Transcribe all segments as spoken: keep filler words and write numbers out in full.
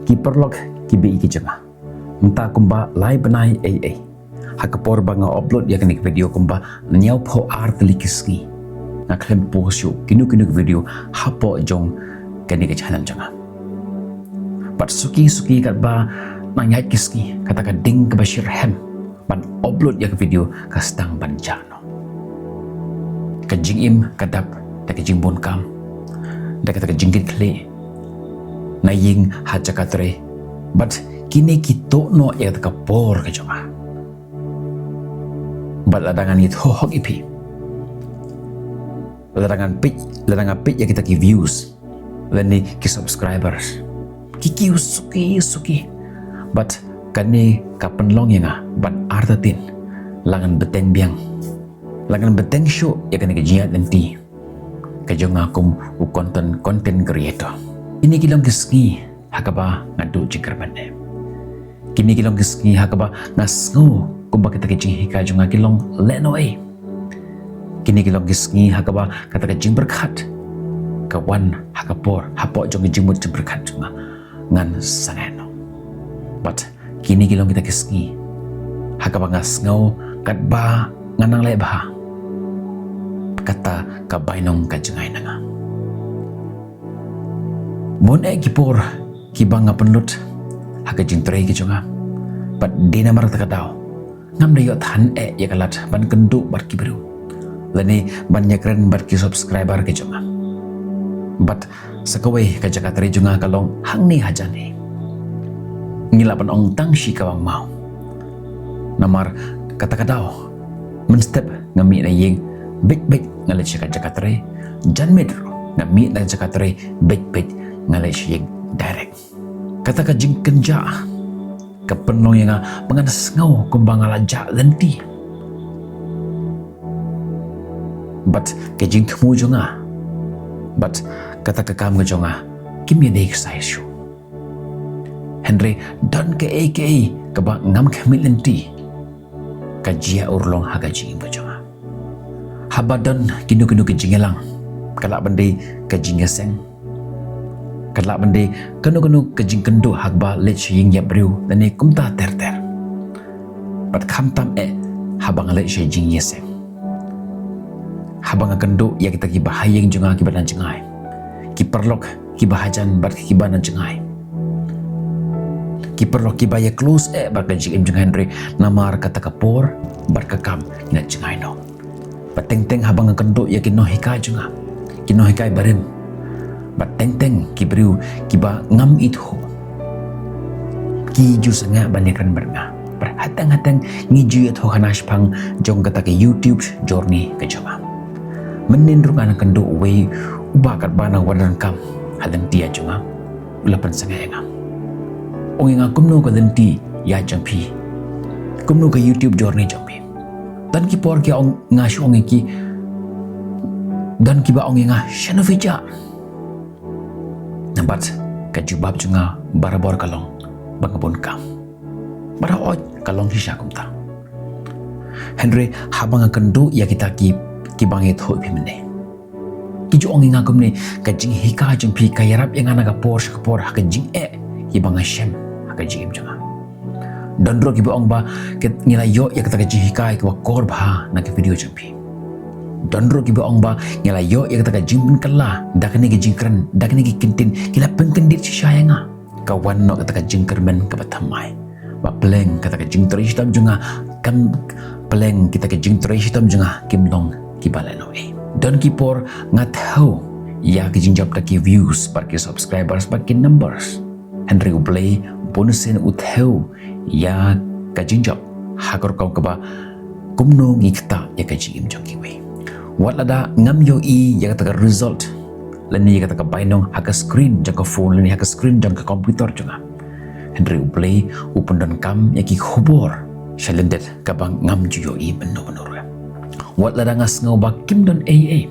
Ki paralok kiba ïeit ki jong nga, mynta kumba lai bnai ei ei, ha ka por ba nga upload ïa kane ka video kumba hynñiewphew ar tylli ki sngi, nga khlem post shuh kino kino ki video hapoh jong kane ka channel jong nga. Bad suki suki katba nang ïaid ki sngi, kata ka ding kaba shitrhem ban upload ïa ka video ka sdang ban jah noh. Ka jingim ka dap da ka jingbun kam, da kata ka jingkitkhlieh na ïing ha jaka trei, bad kine ki tuh noh ïa kata ka por ka jong nga. Bad lada ngan ïathuh hok ïa phi, lada ngan peit, lada ngan peit ïa kita ki views lane ki subscribers, ki kiew suki suki. Bad kane ka pynlong ïa nga ban artatien, la ngan bteng biang, la ngan bteng shuh ïa kane ka jingïaid lynti ka jong nga kum u content, content creator. Kine ki long ki sngi ha kaba nga duh jingkyrmen eh. Kine ki long ki sngi ha kaba nga sngew kumba kita ki jinghikai jong nga ki long lehnohei. Kine ki long ki sngi ha kaba kata ka jingpyrkhat ka wan ha ka por, hapoh jong ka jingmut jingpyrkhat jong nga, ngan sangeh noh. Bad kine ki long kita ki sngi ha kaba nga sngew katba nga nang leh bha, kata ka bainong ka jngai na nga. Bun eh ki por kiba nga pynlut ha ka jingtrei ka jong nga, bad dei namar kata ka daw ngam da ïoh than eh ïa ka lad ban kynduh bad ki briew lane ban ïakren bad ki subscriber ka jong nga. Bad sa kawei, ka jaka trei jong nga ka long hangne hajan eh. Ngi lah ban ong tang shi kawang maw. Namar kata ka daw mynstep nga mih na ïing, beit beit nga leit sha ka jaka trei. Janmiet ruh nga mih na jaka trei, beit beit nga leit sha ïing direct. Kata ka jingkynjah ka pynlong ïa nga ba ngan sngew kumba nga la jah lynti. Bad ka jingthmu jong nga bad kata ka kam ka jong nga kim ïadei ksai shuh. Hynrei don kaei kaei kaba ngam khmih lynti ka jia urlong ha ka jingim ka jong nga. Haba don kino kino ka jingïalang, ka lah ban dei ka jingïaseng, ka lah ban dei kano kano ka jingkynduh ha kaba leit sha ïing ïa briew lane kumta ter ter. Bad khamtam eh haba nga leit sha jingïaseng, haba nga kynduh ïa kita kiba ha ïing jong nga kiba nang jngai, ki paralok kiba hajan bad kiba nang jngai, ki paralok kiba ïa close eh bad ka jingim jong nga, hynrei namar kata ka por bad ka kam ngi la jngai noh. Bad teng teng haba nga kynduh ïa ki nonghikai jong nga, ki nonghikai barim, bad teng teng ki briew kiba ngam ithuh, ki ju sangeh ban ïakren bad nga. Bad hateng hateng ngi ju ïathuh hana shaphang jong kata ka YouTube journey ka jong nga. Mynnin ruh nga nang kynduh uwei u bah katba nang wan donkam ha lynti ïa jong nga, u la pynsangeh ïa nga, ong ïa nga kumno ka lynti ïa jong phi, kumno ka YouTube journey jong phi. Don ki por ki ong, nga shu ong ïa ki, don kiba ong ïa nga shano phi jah. Namar ka jubab jong nga barabor ka long ba nga bun kam. Bad hooid ka long shisha kumta. Hynrei haba nga kynduh ïa kita ki, kiba nga ïathuh ïa phi mynne, ki ju ong ïa nga kumne, ka jinghikai jong phi ka ïarap ïa nga na ka por sha ka por ha ka jingeh kiba nga shem ha ka jingim jong nga. Don ruh kiba ong ba ngi la ïoh ïa kata ka jinghikai kaba kor bha na ka video jong phi. Don ruh kiba ong ba ngi la ïoh ïa kata ka jingpynkylla da kane ka jingkren, da kane ka kyntien, ki la pynkyndit shisha ïa nga. Ka wan noh kata ka jingkyrmen kaba thymmai ba pleng kata ka jingtrei shitom jong nga, kam, pleng kita ka jingtrei shitom jong nga kim long kiba lehnohei. Don ki por nga thew ïa ka jingjop da ki views bad ki subscribers bad ki numbers. Hynrei U Blei bunsien u thew ïa ka jingjop ha ka rukom kaba kumno ngi ktah ïa ka jingim jong kiwei. Wat lada ngam ïohi ïa kata ka result lane ïa kata ka bainong ha ka screen jong ka phone lane ha ka screen jong ka computer jong nga, hynrei U Blei u pyndonkam ïa ki khubor sha lyndet kaba ngam ju ïohi mynno mynno ruh. Wat lada nga sngew ba kim don ei ei,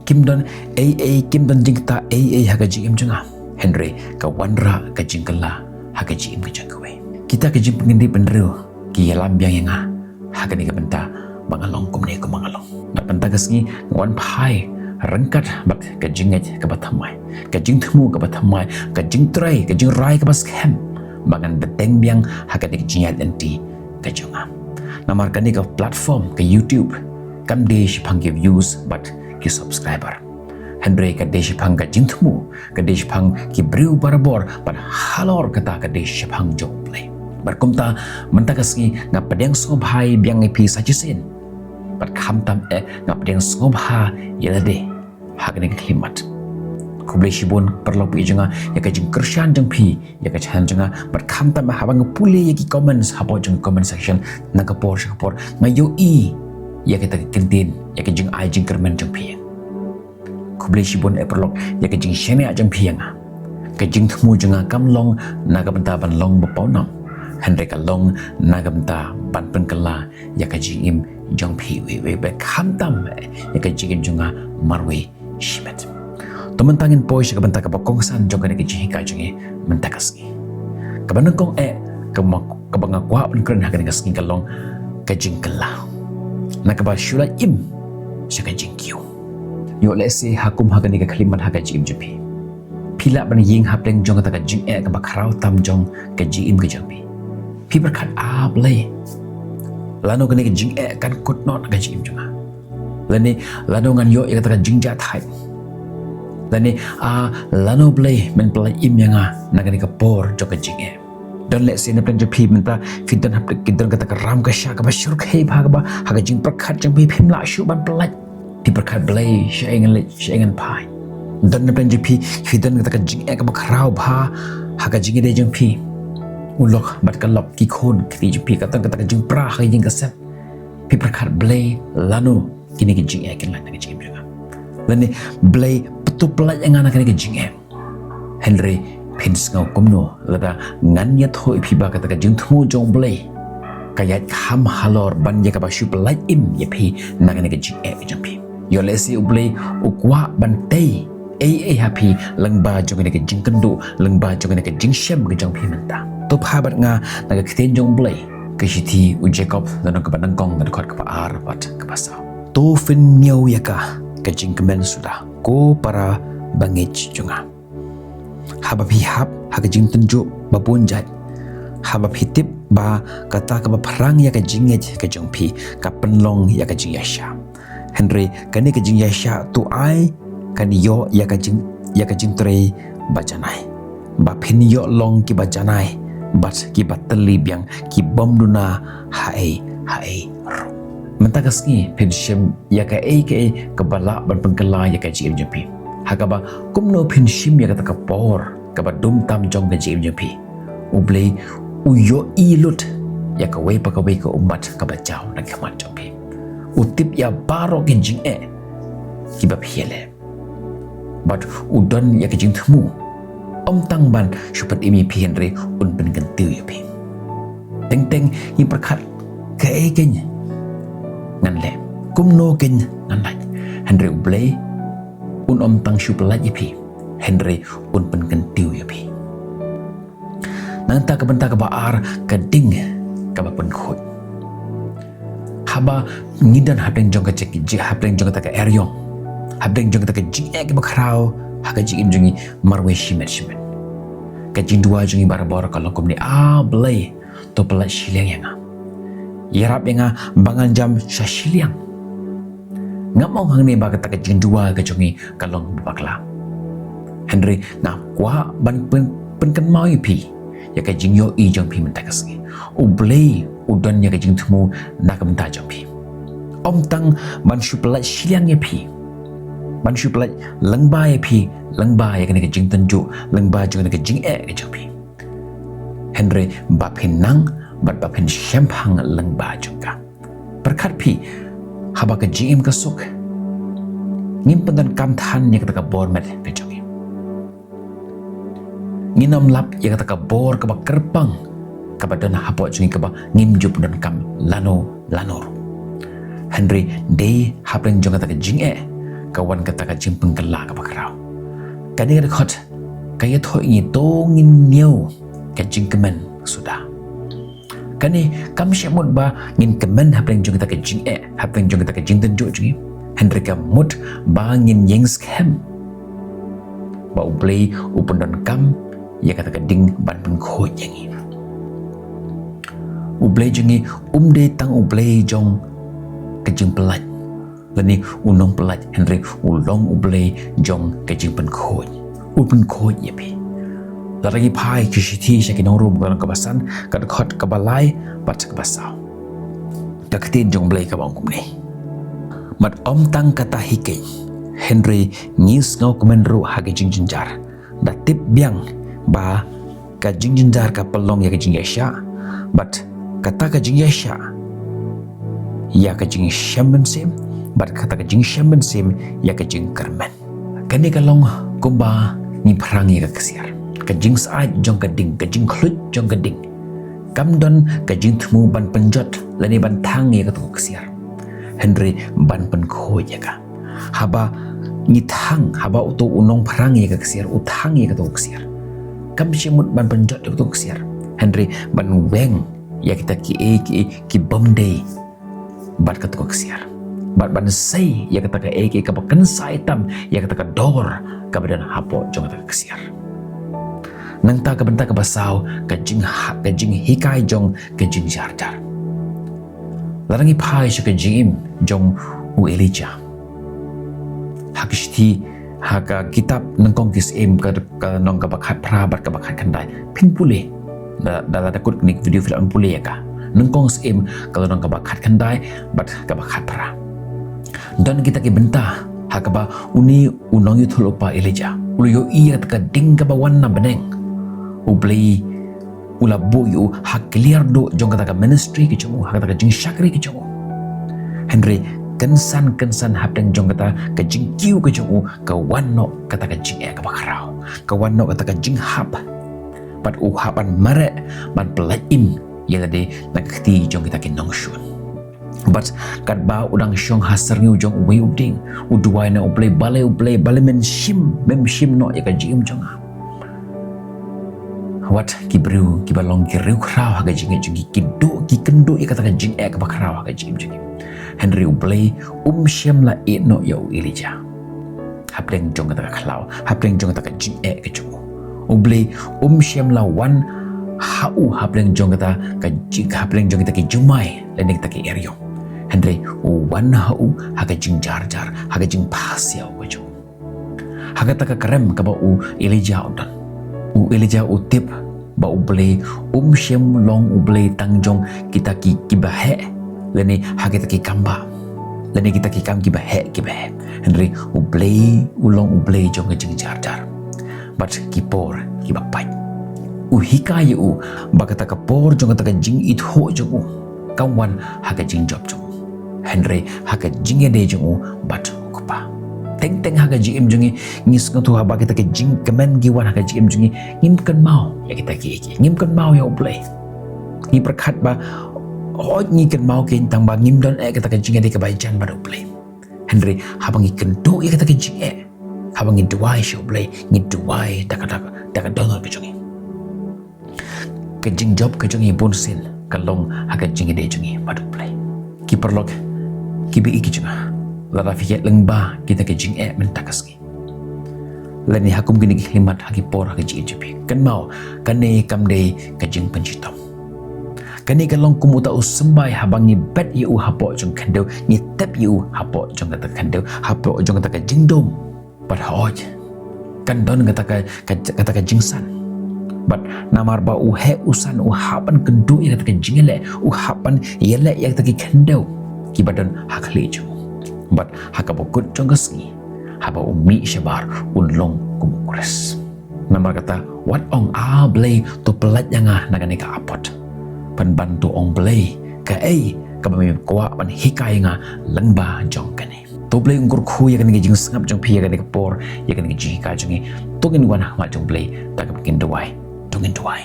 kim don ei ei, kim don jingktah ei ei ha ka jingim jong nga, hynrei ka wanrah ka jingkylla ha ka jingim ka jong kiwei. Kita ki jingpynkyndit bynriew ki ïalam biang ïa nga ha kane ka bynta ba nga long kumne kumba nga long. Na bynta ka sngi nga wan phai ryngkat bad ka jingngeit kaba thymmai, ka jingthmu kaba thymmai, ka jingtrei, ka jingrai kaba skhem ba ngan bteng biang ha kane ka jingïaid lynti ka jong nga. Namar kane ka platform ka YouTube kam dei shaphang ki views bad ki subscriber. Hynrei ka dei shaphang ka jingthmu, ka dei shaphang ki briew barabor bad halor kata ka dei shaphang jong U Blei. Bad kumta mynta ka sngi nga pdiang sngewbha biang ïa phi sa shisien. Bad khamtam eh nga pdiang sngewbha ïa lade ha kane ka khyllipmat. Khublei shibun paralok baieit jong nga ïa ka jingkyrshan jong phi ïa ka channel jong nga. Bad khamtam eh haba nga pule ïa ki comments hapoh jong ka comment section, na ka por sha ka por nga ïohi ïa kata ka kyntien, ïa ka jingai jingkyrmen jong phi. Khublei shibun eh paralok ïa ka jingshaniah jong phi ïa nga. Ka jingthmu jong nga kam long na ka bynta ban long ba pawnam, hynrei ka long na ka bynta ban pynkylla ïa ka jingim jong phi iwei iwei, bad khamtam eh ïa ka jingim jong nga marwei shimet. To mynta ngin poi sha ka bynta kaba kongsan jong kane ka jinghikai jong ngi mynta ka sngi. Kaba nyngkong eh kaba, kaba nga kwah ban kren ha kane ka sngi ka long ka jingkylla, na kaba shu lait im sha ka jingkiew. Ïoh lehse ha kum ha kane ka khyllipmat ha ka jingim jong phi, phi lah ban ïeng hapdeng jong kata ka jingeh kaba khraw tam jong ka jingim ka jong phi. Phi pyrkhat, ah Blei, lano kane ka jingeh kan kut noh na ka jingim jong nga? Lane lano ngan ïoh ïa kata ka jingjahthait? Lane ah lano Blei men pynlait im ïa nga na kane ka por jong ka jingeh? Don lehse na pdeng jong phi mynta phi don hapdeng, ki don kata ka ram ka sha kaba shyrkhei bha kaba ha ka jingpyrkhat jong phi phim lah shuh ban pynlait. Phi pyrkhat, Blei, shaei ngan leit, shaei ngan phai? Don na pdeng jong phi phi don kata ka jingeh kaba khraw bha ha ka jingïadei jong phi u lok bad ka lok, ki khun ki kti jong phi, ka don kata ka jingpra ha ka ïing ka sem. Phi pyrkhat, Blei, lano kine ki jingeh kin lait na ka jingim jong nga? Lane, Blei, to pynlait ïa nga na kane ka jingeh. Hynrei phin sngew kumno lada ngan ïathuh ïa phi ba kata ka jingthmu jong U Blei ka ïaid kham halor ban ïa kaba shu pynlait im ïa phi na kane ka jingeh ka jong phi? Ïoh lehse U Blei u kwah ban tei ei ei ha phi lyngba jong kane ka jingkynduh, lyngba jong kane ka jingshem ka jong phi mynta. To pha bad nga na ka ktien jong U Blei, ka shithi u Jakob, lynnong kaba nyngkong, na ka dkhot kaba ar bad kaba saw. To pynñiew ïa ka, ka jingkmen suda, ko para bangeit jong nga. Haba phi hap ha ka jingtynjuh ba bun jait, haba phi tip ba kata kaba phrang ïa ka jingngeit ka jong phi ka pynlong ïa ka jingïaishah, hynrei kane ka jingïaishah to ai kan ïoh ïa ka jing, ïa ka jingtrei ba janai, ba phin ïoh long kiba janai bad kiba tylli biang, ki bym duna haei haei ruh. Mynta ka sngi phin shim ïa kaei kaei kaba lah ban pynkylla ïa ka jingim jong phi. Ha kaba kumno phin shim ïa kata ka por kaba dum tam jong ka jingim jong phi, U Blei u ïohi lut ïa kawei pa kawei ka ummat kaba jaw na ka khmat jong phi. U tip ïa baroh ki jingeh kiba phi ïaleh. Bad u don ïa ka jingthmu, ym tang ban shu pynim ïa phi hynrei un pynkyntiew ïa phi. Teng teng ngi pyrkhat, kaei kein ngan leh, kumno kein ngan lait? Hynrei U Blei un ym tang shu pynlait ïa phi, hynrei un pynkyntiew ïa phi. Nangta ka bynta kaba ar, ka ding kaba pynkhuid. Haba ngi don hapdeng jong ka jing, hapdeng jong kata ka eriong, hapdeng jong kata ka jingeh kaba khraw ha ka jingim jong ngi marwei shimet shimet, ka jingduwai jong ngi barabor ka long kumne, ah Blei, to pynlait shiliang ïa nga. Ïarap ïa nga ba ngan jam sha shiliang. Ngam ong hangne ba kata ka jingduwai ka jong ngi ka long ba bakla. Hynrei nga kwah ban pyn, pynkynmaw ïa phi ïa ka jingïohi jong phi mynta ka sngi. U Blei u don ïa ka jingthmu na ka bynta jong phi. Ym tang ban shu pynlait shiliang ïa phi, ban shu pynlait lyngba ïa phi, lyngba ïa kane ka jingtynjuh, lyngba jong kane ka jingeh ka jong phi. Hynrei ba phin nang bad ba phin shemphang lyngba jong ka. Pyrkhat phi, haba ka jingim ka suk, ngim pyndonkam than ïa kata ka bor met ka jong ngi. Ngin ym lap ïa kata ka bor kaba kyrpang kaba don hapoh jong ngi kaba ngim ju pyndonkam lano lano ruh. Hynrei dei hapdeng jong kata ka jingeh ka wan kata ka jingpynkylla kaba khraw. Kane ka dkhot ka ïathuh ïa ngi to ngin ñiew ka jingkmen suda. Kane kam shym mut ba ngin kmen hapdeng jong kata ka jingeh, hapdeng jong kata ka jingtynjuh jong ngi. Hynrei ka mut ba ngin ïeng skhem ba U Blei u pyndonkam ïa kata ka ding ban pynkhuid ïa ngi. U Blei jong ngi um dei tang U Blei jong ka jingpyllait lane u nongpyllait, hynrei u long U Blei jong ka jingpynkhuid. U pynkhuid ïa phi. Lada ngi phai ki shithi sha ki nong Rom ka lynnong kaba san, ka dkhot kaba lai bad kaba saw, ka ktien jong U Blei ka ong kumne: Bad ym tang kata hi keiñ, hynrei ngi sngewkmen ruh ha ka jingjynjar, da tip biang ba ka jingjynjar ka pynlong ïa ka jingïaishah, bad kata ka jingïaishah ïa ka jingshem mynsiem, bad kata ka jingshem mynsiem ïa ka jingkyrmen. Kane ka long kumba ngi pyrshang ïa ka ksiar. Ka jingsyaid jong ka ding, ka jingkhluit jong ka ding, kam don ka jingthmu ban pynjot lane ban thang ïa kata ka ksiar, hynrei ban pynkhuid ïa ka. Haba ngi thang, haba uto u nongpyrshang ïa ka ksiar u thang ïa kata ka ksiar, kam shym mut ban pynjot ïa kata ka ksiar, hynrei ban weng ïa kita kiei kiei ki bym dei bad kata ka ksiar, bad ban sei ïa kata kaei kaei kaba kynsai tam ïa kata ka dor kaba don hapoh jong kata ka ksiar. Nangta ka bynta kaba saw, ka jingha-, ka jinghikai jong ka jingjarjar. Lada ngi phai sha ka jingim jong u Elijah ha ka shithi, ha ka kitab Nyngkong ki Syiem ka, ka lynnong kaba khatphra bad kaba khatkhyndai, phin pule. Da, da lada kut kane ka video phin pule ïa ka. Nyngkong Syiem ka lynnong kaba khatkhyndai bad kaba khatphra. Don kita ki bynta ha kaba une u nongïathuhlypa Elijah u la ïohi ïa kata ka ding kaba wan na bneng. U Blei u la buh ïa u ha ki liar duh jong kata ka ministry ka jong u, ha kata ka jingshakri ka jong u. Hynrei kynsan kynsan hapdeng jong kata ka jingkiew ka jong u, ka wan noh kata ka jingeh kaba khraw, ka wan noh kata ka jinghap. Bad u hap ban mareh, ban pyllait im ïa lade na ka kti jong kita ki nongshun. Bad katba u dang shong ha syrngiew jong uwei u dieng, u duwai na U Blei, balei U Blei, balei mem shim, mem shim noh ïa ka jingim jong nga. Wat ki briew kiba long ki riewkhraw ha ka jingim jong ki, ki duh, ki kynduh ïa kata ka jingeh kaba khraw ha ka jingim jong ki. Hynrei U Blei um shym la ïeh noh ïa u Elijah hapdeng jong kata ka khlaw, hapdeng jong kata ka jingeh ka jong u. U Blei um shym la wan ha u hapdeng jong kata ka jing, hapdeng jong kita ki jumai lane kita ki eriong. Hynrei u wan ha u ha ka jingjarjar, ha ka jingpasiaw ka jong u. Ha kata ka krem kaba u Elijah u don, u Elijah u tip ba U Blei um shym long U Blei tang jong kita ki, kiba heh, lane ha kita ki kam ba, lane kita ki kam kiba heh, kiba heh. Hynrei U Blei u long U Blei jong ka jingjarjar bad ki por kiba pait. U hikai ïa u ba kata ka por jong kata ka jingithuh jong u kam wan ha ka jingjop jong u, hynrei ha ka jingïadei jong u bad u Kpa. Teng teng ha ka jingim jong ngi, ngi sngewthuh haba kita ki jingkmen ki wan ha ka jingim jong ngi, ngim kynmaw ïa kita kiei kiei, ngim kynmaw ïa U Blei. Ngi pyrkhat ba hooid ngi kynmaw keiñ tang ba ngim don eh kata ka jingïadei kaba jan bad U Blei. Hynrei haba ngi kynduh ïa kata ka jingeh, haba ngi duwai sha U Blei, ngi duwai da ka, da ka, da ka dohnud ka jong ngi. Ka jingjop ka jong ngi bunsien ka long ha ka jingïadei jong ngi bad U Blei. Ki paralok kiba ïeit ki jong nga, lada phi ïaid lyngba kita ki jingeh mynta ka sngi, lane ha kum kine ki khyllipmat ha ki por ha ka jingim jong phi, kynmaw, kane kam dei ka jingpynshitom. Kane ka long kum uta u symbai haba ngi bet ïa u hapoh jong ka khyndew, ngi tep ïa u hapoh jong kata ka khyndew, hapoh jong kata ka jingdum. Bad hooid, kan don kata ka, ka, kata ka jingsan. Bad namar ba u heh u san, u hap ban kynduh ïa kata ka jingïaleh, u hap ban ïaleh ïa kata ki khyndew kiba don ha khlieh jong u. Bad ha kaba kut jong ka sngi, haba u mih shabar, un long kum u Khrist. Namar kata, wat ong, A Blei, to pyllait ïa nga na kane ka apot. Pynban to ong, Blei, kaei kaba me kwah ban hikai ïa nga lyngba jong kane? To Blei un kyrkhu ïa kane ka jingsngap jong phi, ïa kane ka por, ïa kane ka jinghikai jong ngi. To ngin wan ha khmat jong Blei, da kaba ngin duwai. To ngin duwai.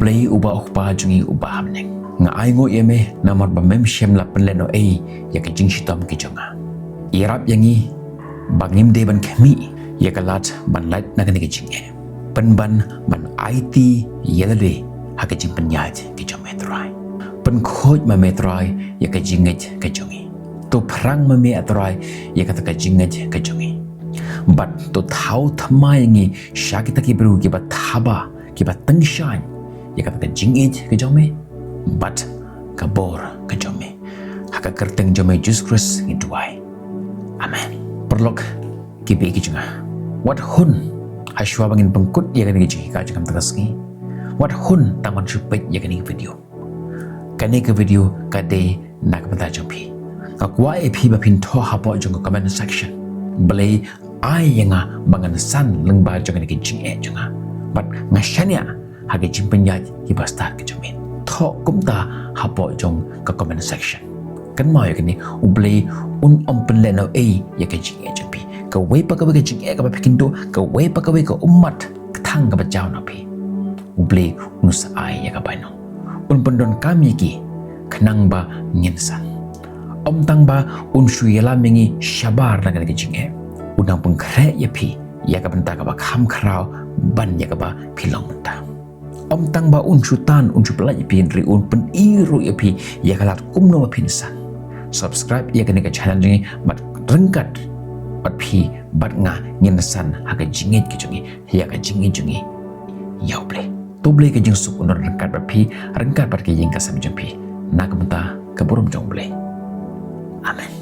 Blei uba u Kpa jong ngi uba ha bneng, nga ainguh ïa me namar ba mem shym la pynlehnohei ïa ka jingshitom ka jong nga. Ïarap ïa ngi ba ngim dei ban khmih ïa ka lad ban lait na kane ka jingeh. Pynban ban aiti ïa lade ha ka jingpynïaid ka jong me Trai. Pynkhuid ma me Trai ïa ka jingngeit ka jong ngi. To phrang ma me, A Trai, ïa kata ka jingngeit ka jong ngi. Bad to thaw thymmai ïa ngi sha kita ki briew kiba thaba, kiba tyngshaiñ ïa kata ka jingngeit ka jong me bad ka bor ka jong me. Ha ka kyrteng jong me Jisu Khrist ngi duwai. Amen. Paralok kiba ïeit ki jong nga, wat hun, ha shuwa ba ngin pynkut ïa kane ka jinghikai jong nga mynta ka sngi, wat hun tang ban shu peit ïa kane ka video. Kane ka video ka dei na ka bynta jong phi. Nga kwah ïa phi ba phin thoh hapoh jong ka comment section. Blei ai ïa nga ba ngan san lyngba jong kane ka jingeh jong nga. Bad nga shaniah ha ka jingpynïaid kiba stad ka jong me. Thoh kumta hapoh jong ka comment section. Kynmaw ïa kane, U Blei un ym pynlehnohei ïa ka jingeh jong phi. Kawei pa kawei ka jingeh kaba phi kynduh, kawei pa kawei ka ummat ka thang kaba jaw na phi, U Blei un sa ai ïa ka bainong. Un pyndonkam ïa ki khnang ba ngin san. Ym tang ba un shu ïalam ïa ngi shabar na kane ka jingeh, un nang pynkhreh ïa phi ïa ka bynta kaba kham khraw ban ïa kaba phi long mynta. Ym tang ba un shu tan, un shu pyllait ïa phi, hynrei un pyni ruh ïa phi ïa ka lad kumno ba phin san. Subscribe ïa kane ka channel jong ngi bad ryngkat bad phi bad nga ngin san ha ka jingngeit ka jong ngi ïa ka jingngeit jong ngi ïa U Blei. To U Blei ka jingsuk un don ryngkat bad phi, ryngkat bad ka ïing ka sem jong phi, na ka bynta ka burom jong U Blei. Amen.